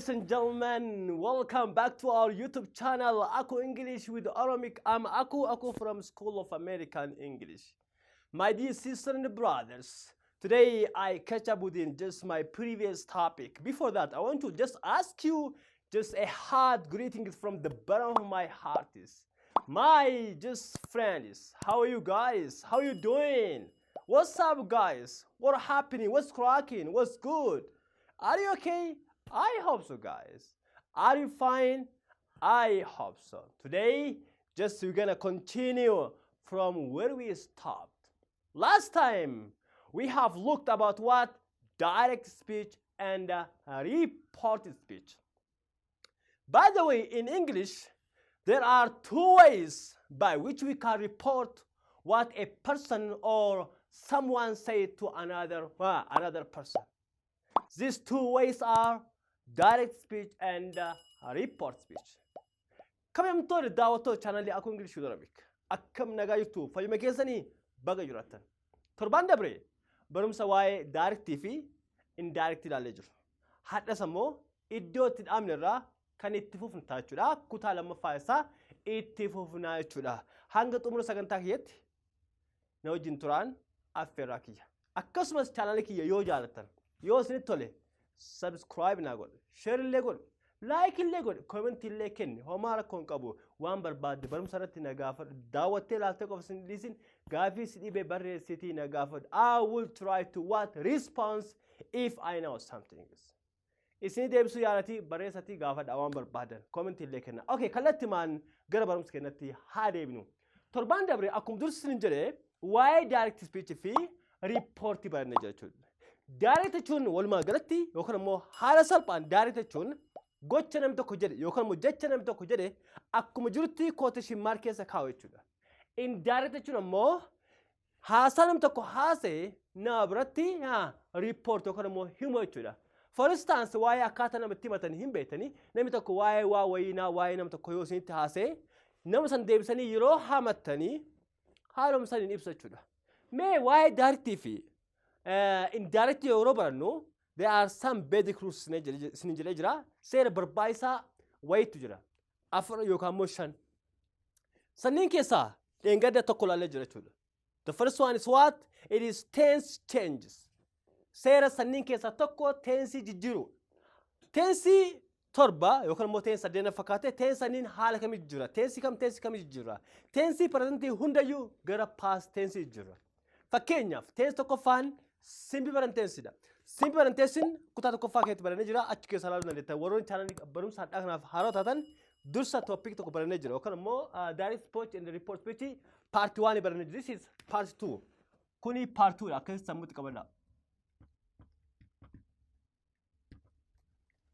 Ladies and gentlemen. Welcome back to our YouTube channel, Aku English with Oromic. I'm Aku Aku from School of American English. My dear sisters and brothers, today I catch up with in just my previous topic. Before that, I want to just ask you just a heart greeting from the bottom of my heart is. My just friends, how are you guys? How are you doing? What's up, guys? What happening? What's cracking? What's good? Are you okay? I hope so, guys. Are you fine? I hope so. Today, just we're gonna continue from where we stopped. Last time, we have looked about what? Direct speech and reported speech. By the way, in English, there are two ways by which we can report what a person or someone said to another person. These two ways are direct speech and report speech. Kabajamtoonni daawwattoota chaanalii Akuu English with Oromic. Akkam nagaa jirtu? Fayyuma keessanii? Baga jiraattan. Torbaan dabre barumsa waa'ee directii fi indirectii ilaallee jiru. Har'as ammoo iddoo itti dhaabne irraa kan itti fufnu ta'a jechuudha. Kutaa lammaffaa isaa itti fufnaa jechuudha. Hanga xumura sagantaa kiyyatti na wajjin turaan affeerraa kiyya. Akkasumas chaanalii kiyya yoo jaalattan, yoo isinitti tole, subscribe naa godhu, share illee godhu, like illee godhu, comment illee kenni. Homaa rakkoo hin qabu. Waan barbaadde barumsa irratti na gaafadhu. Daawwattee ilaaltee qofa isin dhiisin, gaafii si dhibee barreessitii na gaafadhu. I will try to what response if I know something. Isinii deebisuu yaalatii barreessatii gaafadha waan barbaadan. Comment illee kenna. Okay, kallattimaan gara barumsa keenyatti haa deebinu. Torbaan dabre akkuma dursi isin jedhee waa'ee direct speech fi report baranne jechuudha. Direct jechuun walumaa galatti yookaan immoo haala salphaan direct jechuun gocha namni tokko jedhe yookaan immoo jecha namni tokko jedhe akkuma jirutti quotation mark keessa kaa'u jechuudha. Indirect jechuun ammoo haasaa namni tokko haasa'e nama biratti report yookaan immoo himu jechuudha. For instance, waa'ee akkaataa namatti himatan hin beektanii, namni tokko waa'ee waa wayinaa, waa'ee nama tokko yoo isinitti haasa'e, nama san deebisanii yeroo hamattanii haaluma saniin ibsa jechuudha. Mee waa'ee directii fi indirectii yeroo barannu, there are some basic rules isin jedhee jira. Seera barbaachisaa wayitu jira. Afur yookaan immoo shan. Sanniin keessaa dheengadda tokko ilaallee jira jechuudha. The first one is what? It is tense changes. Seera sanniin keessaa tokko tense jijjiiru. Tense torba yookaan immoo tense saddeena fakkaate, tense sanniin haala kamii jijjiira? Tense kam, tense kamii jijjiira? Tense presentii hundayyuu gara past tense jijjiira. Fakkeenyaaf, tense tokkoffaan simple present tensedha. Simple present tensen kutaa tokkoffaa keessatti barannee jira. Achi keessa ilaaluu dandeetta. Warroonni chaanalii barumsa hadhaa kanaaf haaroo taatan, dursa topic tokko barannee jira. Yookaan immoo direct speech and report speech part 1 barannee jira. This is part 2. Kuni part 2 dha. Akkasitti sammuutti qabadha.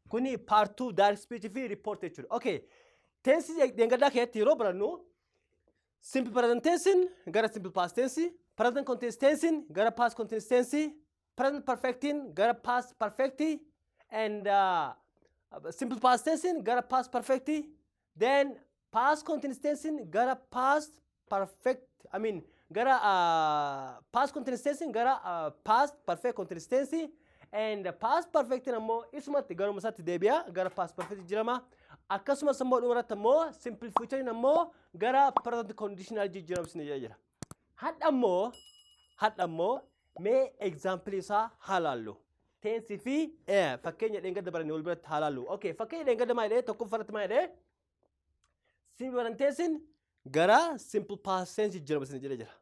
Kuni part 2 direct speech fi report jechuudha. Okay. Tense dheengaddaa keessatti yeroo barannu, simple present tense gara simple past tense, present continuous tense gara past continuous tense, present perfectiin gara past perfect, and simple past tense gara past perfect, then past continuous tense gara past perfect, I mean gara past continuous tense gara past perfect continuous tense, and past perfect ammoo isumatti garuma isaatti deebi'a, gara past perfect jijjiirama. Akkasumas immoo dhumarratti ammoo simple future ammoo gara present conditional jijjiiramsi ni jira. Hadha ammoo mee example isaa haa laallu. Tense fi fakkeenya dheengadda barannee wal biratti haa laallu. Okay, fakkeenya dheengadda maal jedhee? Tokkoffaratti maal jedhee? Simple present tense gara simple past tense jijjiirama isin jedhee jira.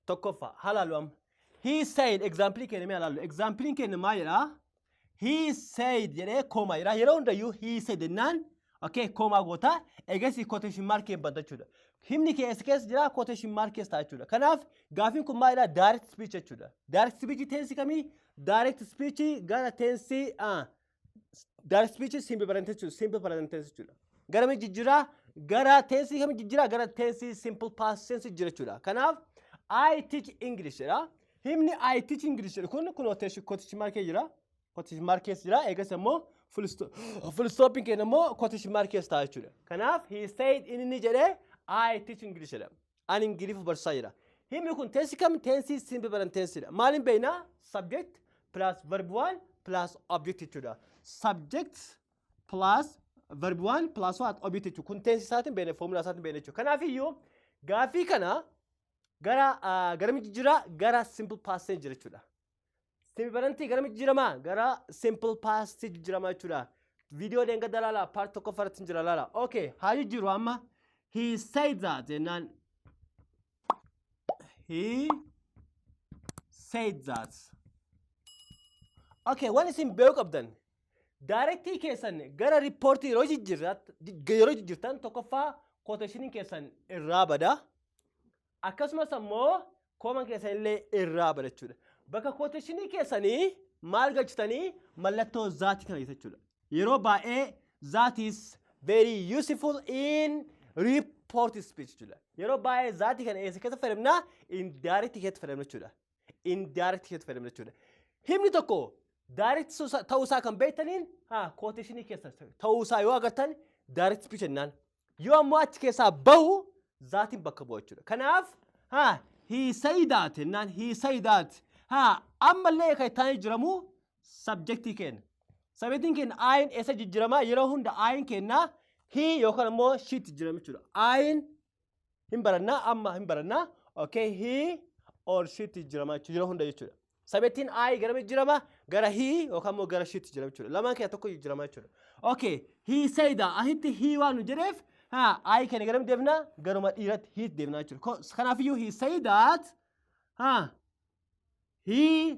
Tokkoffaa haa laallu amma. He said, example keenya mee haa laallu. Example keenya maal jedhaa? He said jedhee comma jedha. Yeroo hundayyuu he said jennaan, okay, comma goota, eegasii quotation mark banta jechuudha. Himni kee eessa keessa jira? Quotation mark keessa ta'a jechuudha. Kanaaf gaafiin kun maal jedhaa? Direct speech jechuudha. Direct speech tense kamii? Direct speech gara tense direct speech simple present jechuudha. Simple present tense jechuudha. Gara kamii jijjiiraa? Gara tense kamii jijjiiraa? Gara tense simple past tense jijjiira jechuudha. Kanaaf "I teach English" jedha. Himni "I teach English" jedhu kun quotation mark jira. Quotation mark keessa jira. Eegas immoo full stopping keenya immoo quotation mark keessa ta'a jechuudha. Kanaaf he said, inni ni jedhee, "I teach English" jedha. Ani Ingilifa barsiisaa jira. Himni kun tense kam? Tense simple present tensedha. Maaliin beeknaa? Subject plus verb one plus object jechuudha. Subject plus verb one plus what? Object jechuudha. Kun tense isaatiin beekne, formula isaatiin beekne jechuudha. Kanaafiyyuu gaaffii kana gara gara jijjiiraa gara simple past tense jira jechuudha. Simple present gara jijjiiramaa gara simple past jijjiiramaa jechuudha. Viidiyoo dheengadda laala, part tokkoffaa irratti jira, laala. Okay, haa jijjiiru amma. He said that jennaan. He said that. Okay, waan isin beekuu qabdan, directii keessan gara reportii yeroo jijjiirtan, tokkoffaa quotationiin keessan irraa bada. Akkasumas ammoo comman keessan illee irraa bada jechuudha. Bakka quotationii keessanii maal galchitanii? Mallattoo that kana jechuudha. Yeroo baay'ee that is very useful in report speech jechuudha. Yeroo baay'ee that kana eessa keessa fayyadamna? Indirect keessatti fayyadamna jechuudha. Indirect keessatti fayyadamna jechuudha. Himni tokko direct ta'uusaa kan beektaniin quotationii keessa ta'uusaa yoo agartan direct speech jennaan. Yoo ammoo achi keessaa bahu thatiin bakka bu'a jechuudha. Kanaaf he say that jennaan, he say that ammallee kan itti jiramu subjectii keenya. Subjectiin keenya I'n eessa jijjiirama? Yeroo hunda I'n keenya he yookaan immoo shetti jijjiirama jechuudha. I'n hin barannaa, amma hin barannaa. Okay, he or shetti jijjiirama jechuudha yeroo hunda jechuudha. Subjectiin I gara jijjiirama? Gara he yookaan immoo gara shetti jijjiirama jechuudha. Lamaan keessaa tokko jijjiirama jechuudha. Okay, he said that asitti he waan nu jedheef I keenya gara deemna? Garuma dhiiratti, he deemna jechuudha. Kanaafiyyuu he said that he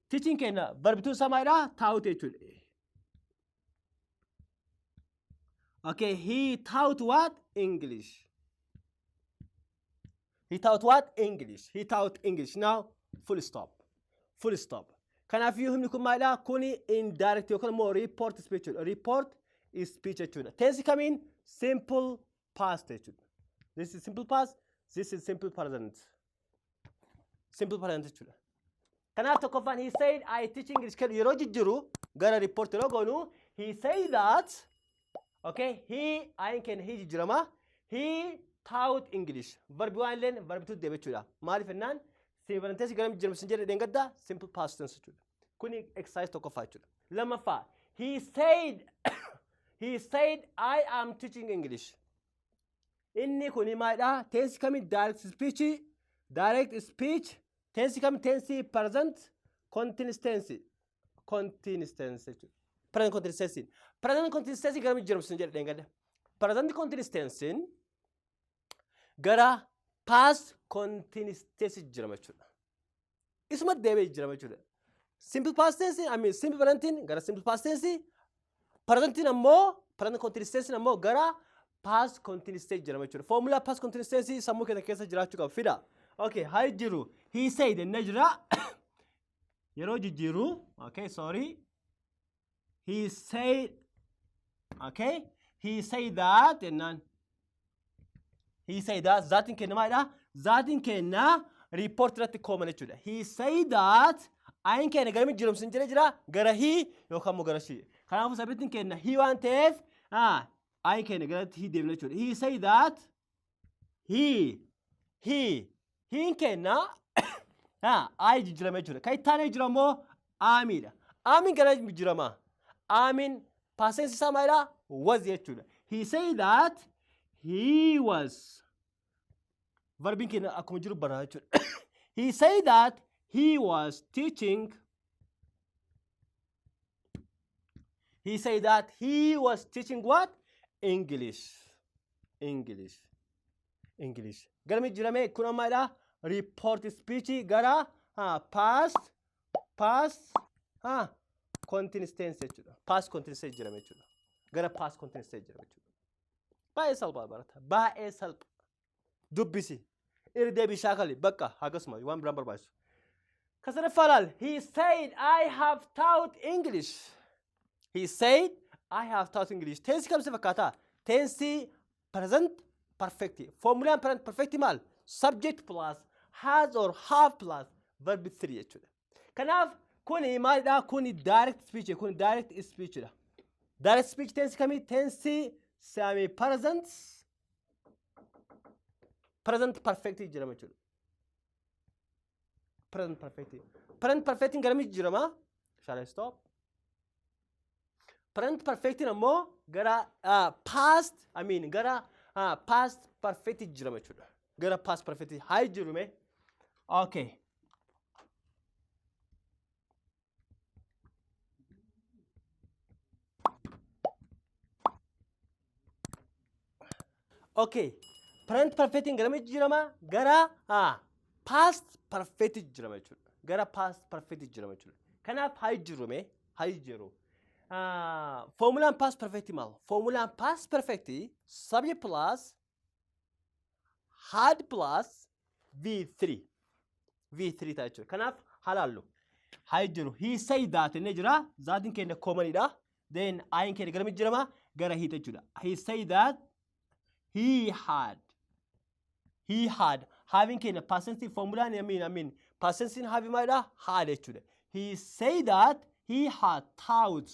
teaching keenya verb two isaa maalidha? Taught jechuudha. Okay, he taught what? English. He taught what? English. He taught English. Now, full stop. Full stop. Kanaafuu himni kun maalidha? Kuni indirect yookaan immoo report speech jechuudha. Report speech jechuudha. Tense kamiin? Simple past jechuudha. This is simple past. This is simple present. Simple present jechuudha. Kanaaf tokkoffaan he said I teach English jedhu yeroo jijjiiru gara report yeroo goonu, he said that, okay, he, I keenya he jijjiirama, he taught English, verb one illeen verb two deebi jechuudha. Maaliif jennaan simple tense gara jijjiirama sin jedhe dheengadda, simple past tense jechuudha. Kuni exercise tokkoffaa jechuudha. Lammaffaa, he said I am teaching English. Inni kuni maalidha? Tense kami? Direct speech. Direct speech tense kami? Tense present continuous tense, continuous tense jechuudha. Present continuous tense, present continuous tense gara jijjiiramu sin jedhe dheengadda. Present continuous tense gara past continuous tense jijjiirama jechuudha. Isuma deebi'ee jijjiirama jechuudha. Simple past tense, I mean simple presentiin gara simple past tense, presentiin ammoo, present continuous tense ammoo gara past continuous tense jijjiirama jechuudha. Formula past continuous tense sammuu keenya keessa jiraachuu qaba. Fida. Okay, haa jijjiiru. He said inni jira. Yeroo jijjiiru, okay, sorry. He said, okay, he said that jennaan. He said that, thatiin keenya maalidha? Thatiin keenya report irratti comma jechuudha. He said that I'n keenya gara jijjiiramsu hin jira gara he yookaan immoo gara she. Kanaafuu subjectiin keenya he waan ta'eef I'n keenya gara he deemna jechuudha. He said that he he'n keenya I jijjiirame jechuudha. Kan itti aanee jiru ammoo amiidha. Amiin gara jijjiirama. Amiin past tense isaa maalidha? Was jechuudha. He said that he was. Verbiin keenya akkuma jiru bara jechuudha. He said that he was teaching. He said that he was teaching what? English. English. English. Gara jijjiirame kun ammaadha. Report speech gara past continuous tense jechuudha. Past continuous tense jijjiirame jechuudha. Gara past continuous tense jijjiirame jechuudha. Baay'ee salphaa barata. Baay'ee salpha. Dubbisi. Irra deebii shaakali. Bakka akkasuma waan biraan barbaachisu. Ka sadaffaa laal. He said I have taught English. He said I have taught English. Tense kam si fakkaata? Tense present perfect. Formulaan present perfect maal? Subject plus has or have plus verb 3 jechuudha. Kanaaf kuni maalidha? Kuni direct speech. Kuni direct speech dha. Direct speech tense kamii? Tense semi present perfect jedhama jechuudha. Present perfect. Present perfect garamii jijjiirama? Shall I stop? Present perfectiin ammoo gara past, I mean, gara past perfect jijjiirama jechuudha. Gara past perfect haa jijjiirru mee. Okay. Okay. Present perfectiin gara jijjiirama? Gara past perfect jijjiirama jechuudha. Gara past perfect jijjiirama jechuudha. Kanaaf haa jijjiirru mee, haa jijjiirru. Formulaan past perfect maal? Formulaan past perfect subject plus had plus V3. V3 ta'a jechuudha. Kanaaf haa laallu. Haa jijjiirru. He said that inni jira. Thatiin keenya commonidha. Then I'n keenya gara jijjiirama? Gara he jechuudha. He said that he had. He had. Having keenya past tense formulaan, I mean past tense having maalidha? Had jechuudha. He said that he had taught.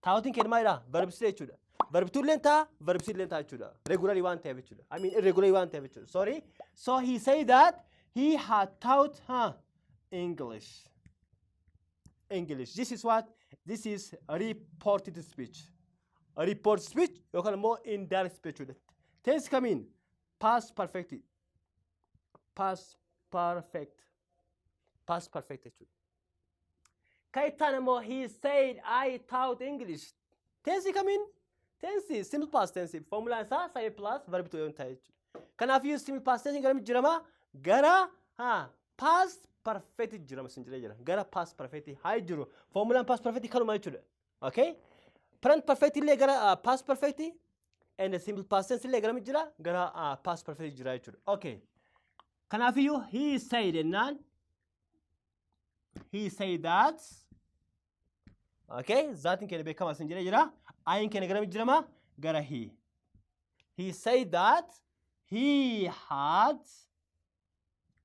Taughtiin keenya maalidha? Verb three jechuudha. Verb two illee ta'a, verb three illee ta'a jechuudha. Regularly waan ta'eef jechuudha. I mean, irregularly waan ta'eef jechuudha. Sorry. So he said that he had taught, huh, English. English. This is what? This is reported speech. Report speech yookaan immoo indirect speech jechuudha. Tense kamiin? Past perfect. Past perfect. Past perfect jechuudha. Kan itti aanu immoo he said I taught English. Tense kamiin? Tense simple past tense. Formulaan isaa subject plus verb two yoo ta'e jechuudha. Kanaafiyyuu simple past tense gara jijjiirama? Gara past perfect jijjiirama sin jedhee jira. Gara past perfect haa jijjiiru. Formulaan past perfect kanuma jechuudha. Okay? Present perfect illee gara past perfect and simple past tense illee gara jira? Gara past perfect jira jechuudha. Okay. Kanaafiyyuu he said jennaan, he said that, okay, thatiin keenya beekamaa sin jedhee jira. I'n keenya gara jijjiirama? Gara he. He said that he had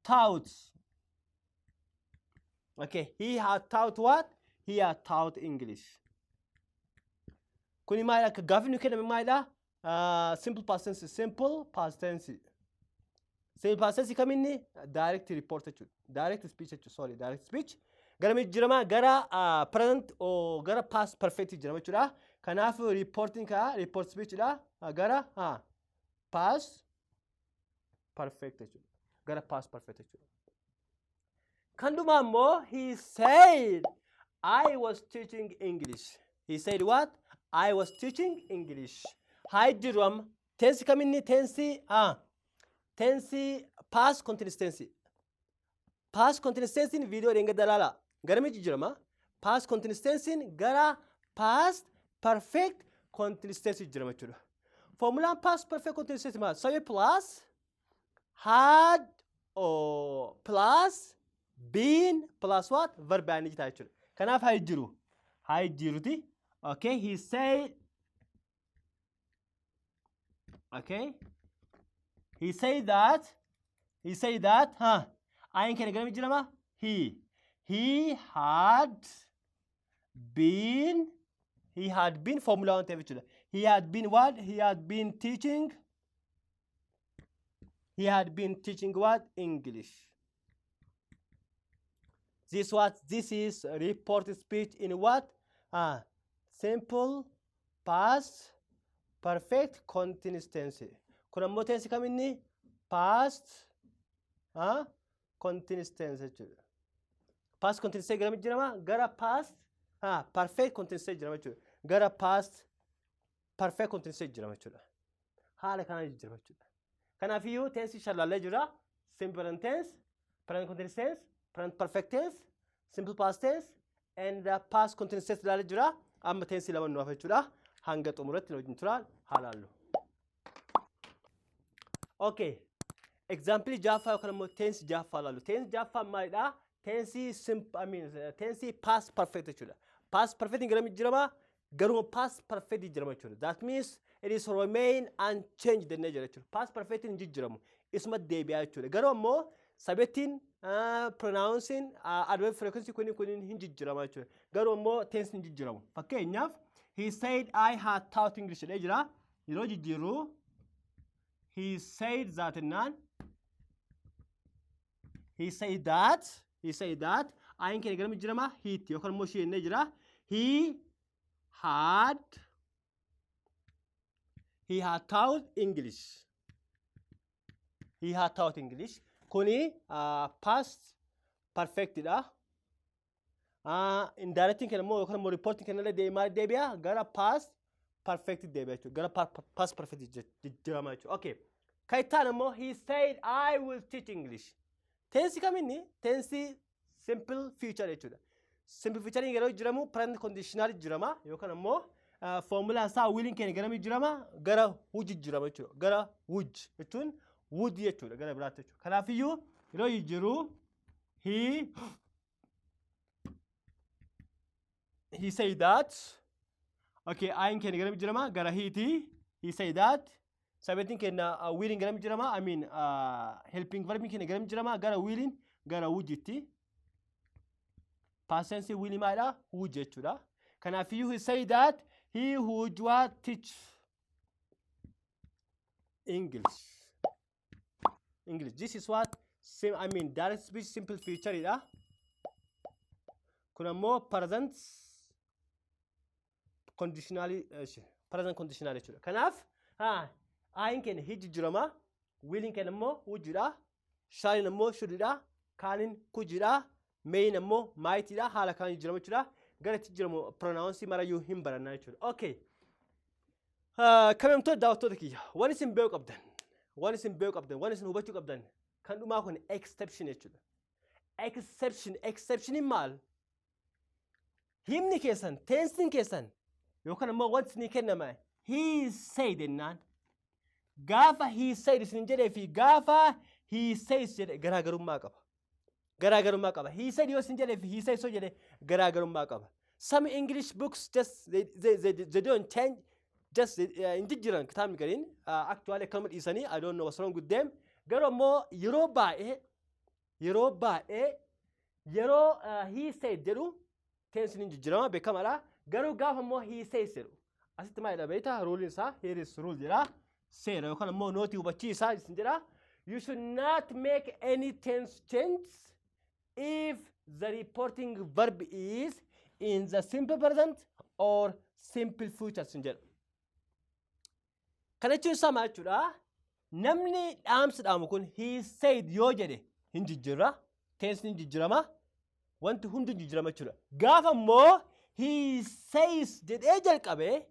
taught. Okay, he had taught what? He had taught English. Kuni maalidha? Akka gaaffi nu kenname maalidha? Simple past tense, simple past tense. Simple past tense kaminni? Direct report jechuudha. Direct speech jechuudha. Sorry, direct speech. Gara jijjiirama? Gara present or gara past perfect jijjiirama jechuudha. Kanaaf reporting kaa report speech dha. Gara past perfect jechuudha. Gara past perfect jechuudha. Kan dhumaa immoo he said I was teaching English. He said what? I was teaching English. Haa jijjiirru amma. Tense kaminni? Tense past continuous tense. Past continuous tense viidiyoo dheengadda ilaala. Gara jijjiirama? Past continuous tense gara past perfect continuous tense jijjiirama jechuudha. Formulaan past perfect continuous tense maal? Subject plus had or plus been plus what? Verb ing ta'a jechuudha. Kanaaf haa jijjiiru. Haa jijjiiruti. Okay, he said, okay. He said that, huh? I'n keenya gara jijjiirama? He. He had been, he had been formula waan ta'eef jechuudha. He had been what? He had been teaching, he had been teaching what? English. This what? This is reported speech in what? Simple past perfect continuous tense. Kun ammoo tense kaminni? Past continuous tense jechuudha. Past continuous tense gara jijjiirama? Gara past perfect continuous tense jijjiirama jechuudha. Gara past perfect continuous tense jijjiirama jechuudha. Haala kanaan jijjiirama jechuudha. Kanaafiyyuu tense shan jira. Simple tense, present continuous tense, present perfect tense, simple past tense, and past continuous tense ilaalee jira. Amma tense lama nu hafa jechuudha. Hanga xumuratti nu wajjin turaa, haa laallu. Okay. Example jaaffaa yookaan immoo tense jaaffaa ilaallu. Tense jaaffaa maalidha? Tense simple, I mean, tense past perfect jechuudha. Past perfect gara jijjiirama? Garuma past perfect jijjiirama jechuudha. That means it is remain unchanged jennee jira jechuudha. Past perfect hin jijjiiramu. Isuma deebi'aa jechuudha. Garuu ammoo subjectiin, pronouncing, adverb frequency kunniin hin jijjiirama jechuudha. Garuu ammoo tense hin jijjiiramu. Fakkeenyaaf he said I had taught English jedhee jira. Yeroo jijjiirru he said that jennaan, he said that, he said that I'n keenya gara jijjiirama? Hetti yookaan immoo she jennee jira. He had taught English. He had taught English. Kuni past perfectidha. Indirectiin keenya immoo yookaan immoo reportiin keenya illee deemaa deebi'a, gara past perfect deebi'a jechuudha. Gara past perfect jijjiirama jechuudha. Okay. Kan itti aanu immoo, he said, "I will teach English." Tense kaminni? Tense simple future jechuudha. Simple future yeroo jijjiiramu present conditional jijjiirama, yookaan immoo formulaan isaa williin keenya gara jijjiirama, gara would jijjiirama jechuudha. Gara would jechuun would jechuudha gara biraatti jechuudha. Kanaafiyyuu yeroo jijjiiru he said that, okay, I'n keenya gara jijjiirama, gara he'ti. He said that, subjectiin keenya williin gara jijjiirama, I mean, helping verb keenya gara jijjiirama, gara williin, gara would'itti. Past tense will maalidha? Would jechuudha. Kanaafiyyuu he said that he would what? Teach English. English. This is what sim I mean, direct speech simple future dha. Kun ammoo present conditional, present conditional jechuudha. Kanaaf haa I'n keenya he jijjiirama, williin keenya immoo wouldidha, shalliin immoo shouldidha, caniin couldidha, mayin immoo mightidha. Haala kanaan jijjiirama jechuudha. Gara itti jijjiiramu pronounsii marayyuu hin baranna jechuudha. Okay. Kabajamtoota daawwattoota kiyya, waan isin beekuu qabdan, waan isin beekuu qabdan, waan isin hubachuu qabdan kan dhumaa kun exception jechuudha. Exception, exceptioniin maal? Himni keessan, tensiin keessan yookaan immoo wanti isinii kenname he said jennaan, gaafa he said isin jedhee fi gaafa he says jedhe garaagarummaa qaba. Garaagarummaa qaba. He said yoo isin jedhee fi he says yoo jedhe garaagarummaa qaba. Some English books just they don't change, just hin jijjiiran. Kitaabni gariin actually akkanuma dhiisanii. I don't know what's wrong with them. Garuu ammoo yeroo baay'ee yeroo he said jedhu tensiin hin jijjiirama, beekamaadha. Garuu gaafa immoo he says jedhu asitti maalidha beektaa? Ruleiin isaa, here is rule jedha. Seera yookaan immoo note hubachiisaa isin jedha. You should not make any tense change if the reporting verb is in the simple present or simple future isin jedha. Kana jechuun isaa maal jechuudha? Namni dhaamsa dhaamu kun he said yoo jedhe hin jijjiirra. Tensiin hin jijjiirama. Wanti hundi hin jijjiirama jechuudha. Gaafa immoo he says jedhee jalqabe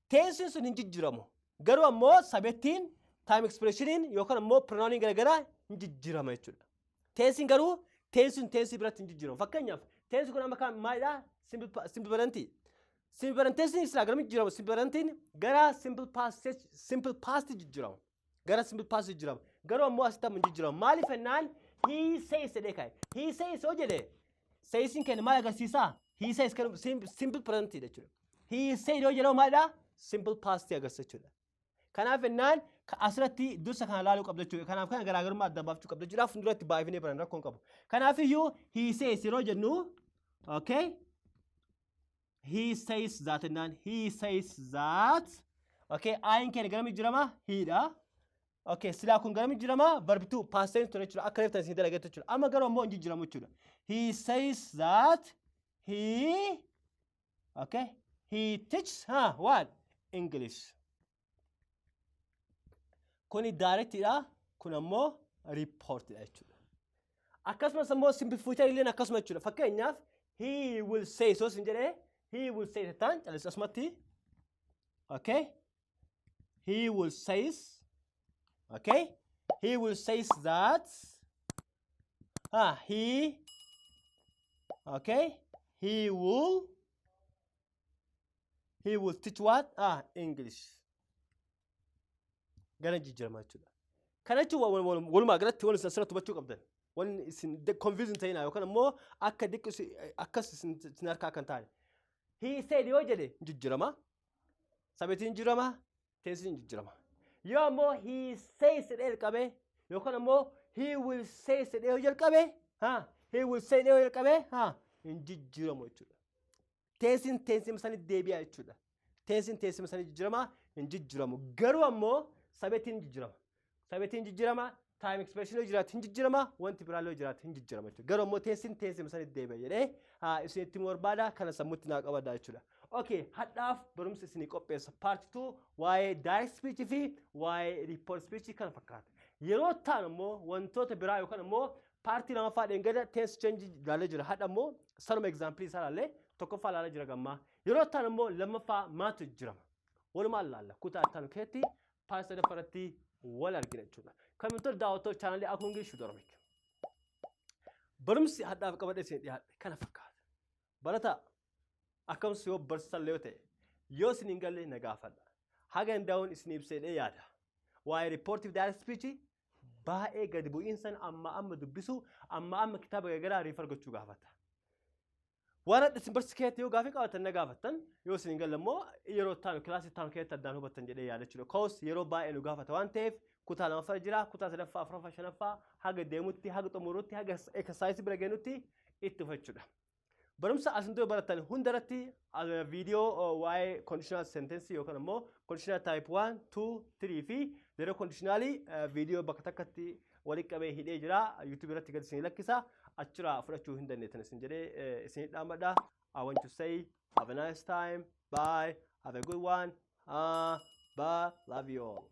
tensiin sun hin jijjiiramu. Garuu ammoo subjectiin, time expressioniin yookaan ammoo pronouniin garaagaraa hin jijjiirama jechuudha. Tensiin garuu tensiin tensii biratti hin jijjiiramu. Fakkeenyaaf tensi kun amma kan maalidhaa? Simple present. Simple present tensiin silaa gara jijjiiramu? Simple presentiin gara simple past jijjiiramu. Gara simple past jijjiiramu. Garuu ammoo asitti amma hin jijjiiramu. Maaliif jennaan he says jedhee kaa'e. He says yoo jedhe saysiin keenya maal agarsiisaa? He says kan simple present jechuudha. He said yoo jedhamu maalidhaa? Simple past agarsiisa jechuudha. Kanaaf jennaan asirratti dursa kana ilaaluu qabda jechuudha. Kanaaf kana garaagarummaa adda baafachuu qabda jechuudha. Fuulduratti baay'inee baran rakkoo hin qabu. Kanaaf iyyuu he says yeroo jennu, okay? He says that jennaan, he says that, okay, I'n keenya gara jijjiirama, he'dha. Okay, silaa kun gara jijjiirama, verb two past tense ture jechuudha. Akka reeftan isin dalagatu jechuudha. Amma garuu ammoo hin jijjiiramu jechuudha. He says that he, okay, he teaches, huh, what? English. Kuni directidha. Kun ammoo reportidha jechuudha. Akkasumas ammoo simple future illeen akkasuma jechuudha. Fakkeenyaaf he will say so sin jedhee, he will say jettaan callis asumatti. Okay? He will says, okay? He will says that, ah, he, okay? He will teach what? Ah, English. Gara jijjiirama jechuudha. Kana jechuun walumaa galatti waan isin asirratti hubachuu qabdan. Waan isin confusing ta'inaa yookaan immoo akka diqqi akkas isin harkaa kan taane. He said yoo jedhe jijjiirama. Subjectiin jijjiirama. Tensiin jijjiirama. Yoo ammoo he says jedhee jalqabe yookaan ammoo he will say jedhee yoo jalqabe, ha, he will say jedhee yoo jalqabe, ha, hin jijjiiramu jechuudha. Tensiin tensii sanii deebi'a jechuudha. Tensiin tensii sanii jijjiirama, hin jijjiiramu. Garuu ammoo subjectiin jijjiirama. Subjectiin jijjiirama, Time expression yoo jiraate hin jijjiirama, wanti biraallee yoo jiraate hin jijjiirama jechuudha. Garuu immoo tensiin tensii sanitti deebi'a jedhee isinitti himuu barbaada, kana sammuutti naa qabadha jechuudha. Okay, hadhaaf barumsa isinii qopheessa part 2 waa'ee direct speech fi waa'ee report speech kana fakkaata. Yeroo ta'an immoo wantoota biraa yookaan immoo partii lamaffaa dheengada tense change ilaalee jira. Hadha immoo sanuma example isaa ilaallee tokkoffaa ilaalee jira gammaa. Yeroo ta'an immoo lammaffaa maaltu jijjiirama? Walumaan ilaalla. Kutaa itti aanu keessatti partii sadaffaa irratti wal argina jechuudha. Kabajamtoota daawwattoota chaanalii Akuu English with Oromic. Barumsi hadhaaf qabadhee isin dhiyaadhe kana fakkaata. Barataa akkasumas yoo barsiisan yoo ta'e, yoo isin hin galle na gaafadha. Haga danda'uun isin ibsedhee yaada. Waa'ee reportive direct speech baay'ee gadi bu'iinsan amma amma dubbisu, amma amma kitaaba garaagaraa refer gochuu gaafata. Waan adda isin barsiisa keessatti yoo gaafii qabaatan na gaafattan, yoo isin hin galle immoo yeroo taanu kilaasii taanu keessatti addaan hubattan jedhee yaada jechuudha. Koos yeroo baay'ee nu gaafata waan ta'eef kutaa lamaffaa jira, kutaa sadaffaa, afuraffaa, shanaffaa haga deemutti, haga xumurutti, haga exercise bira geenutti itti fufa jechuudha. Barumsa asin dura baratan hundarratti viidiyoo waa'ee conditional sentence yookaan immoo conditional type 1, 2, 3 fi zero conditionalii viidiyoo bakka takkatti walitti qabee hidhee jira. YouTube irratti gadi isin lakkisa. Achirraa fudhachuu hin dandeettan isin jedhee isin dhaammadha. I want to say have a nice time. Bye. Have a good one. Bye. Love you all.